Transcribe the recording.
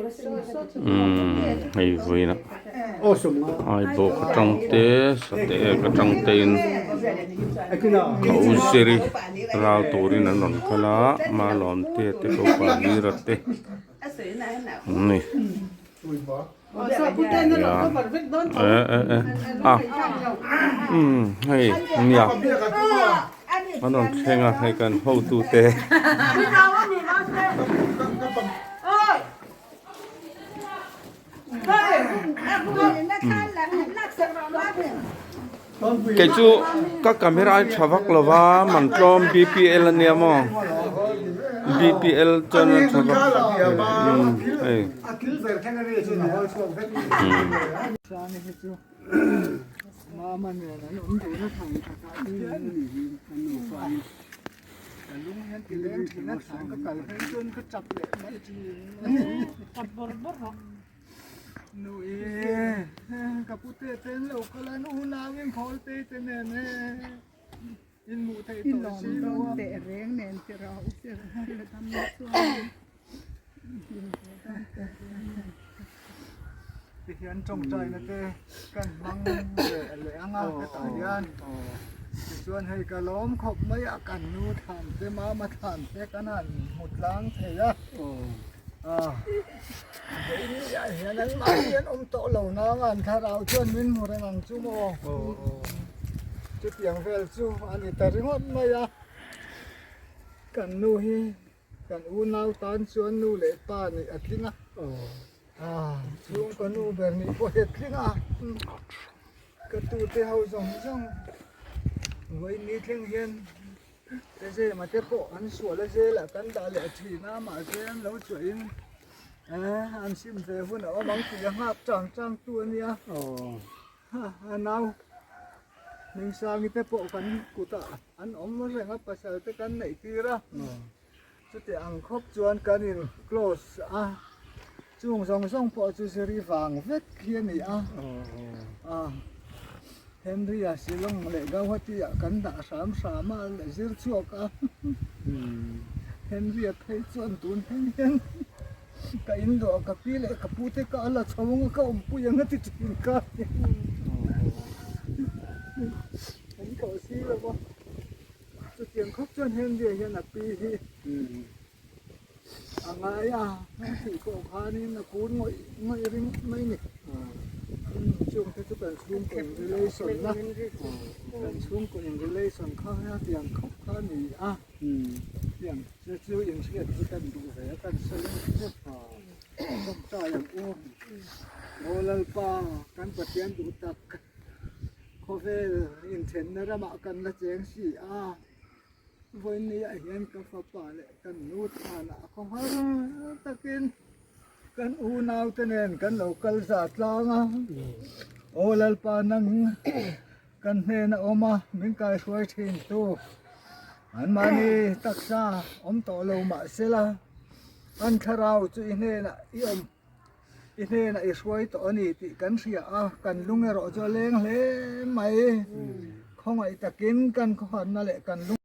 Umm hei vawiinah Aibawk atang te Sateek atang te in ka u ziri ral turin an rawn kal a Malawmte te ko Palira te an ni. A umm hei nia an rawn thleng a hei kan hotute. Kei chu ka camera a tha vak lo va man tlawm bpl a nia maw bpl chuan a tha vak umm hei. Nu e ka pu te ten lo kal an unau in khawl te te nen e in hmuh theih tawh si lo a. Teh reng nen ti rau ti rau dam na chuan Ti hian tawngtaina te kan hmang leh leh ang a hetah hian tichuan hei ka lawm khawp mai a kan nu thlan te mama thlan te kan han hmu tlang thei a. Keini ah hian an mahni an awm tawh lo nang an thlarau chuan min hmu reng ang chu maw chutiang vel chu a ni ta ringawt mai a kan nu hi kan unau tan chuan nu leh pa nih a tling a chhungkaw nu ber nih pawh hi a tling a ka tute ho zawng zawng vawiin thleng hian. Zema te pawh an sual a zela kan dah leh thin a mahse an lo chuahin eh an sim ve hun a awm ang tih a nghak chang chang tu a nia a nau Hmingsangi te pawh kan kutah an awm reng a pasal te kan neih tir a chuti ang khawp chuan kan in close a chung zawng zawng pawh chu ziri vang vek hi a ni a. Henry-a Shillong leh Gauhati-ah kan dah hram hram a, a zir chhuak a. Henry-a phei chuan tun thleng hian ka in duah ka pi leh ka pu te ka a la chho ang a, ka awmpui ang a ti thin ka. An tawh si lo va, chutiang khawp chuan Henry-a hian a pi hi A ngai a, a tih pawh khanin a kun ngawih ngawih ringawt mai ni. Chung te chu kan chhungkaw in relation na, kan chhungkaw in relation kha hetiang khawp kha a ni a, tiang te chu inhriat hi kan duh ve a, kan sawi a ni chu. Tawngtai ang u, Aw Lalpa kan Pathian duh tak, khawvel inthenna ramah kan la cheng si a. Vawinia hian ka fapa leh kan nu thanah khaw har takin kan unaute nen kan lo kal za tlang a, Aw Lalpa nang kan hnena awm a min kaihruai thin tu anmahni taksa awm tawh lo mahsela an thlarau chu i hnenah i awm i hnenah i hruai tawh a ni tih kan hria a, kan lung erawh chu a leng hle mai. Khawngaih takin kan khawharna leh kan lung.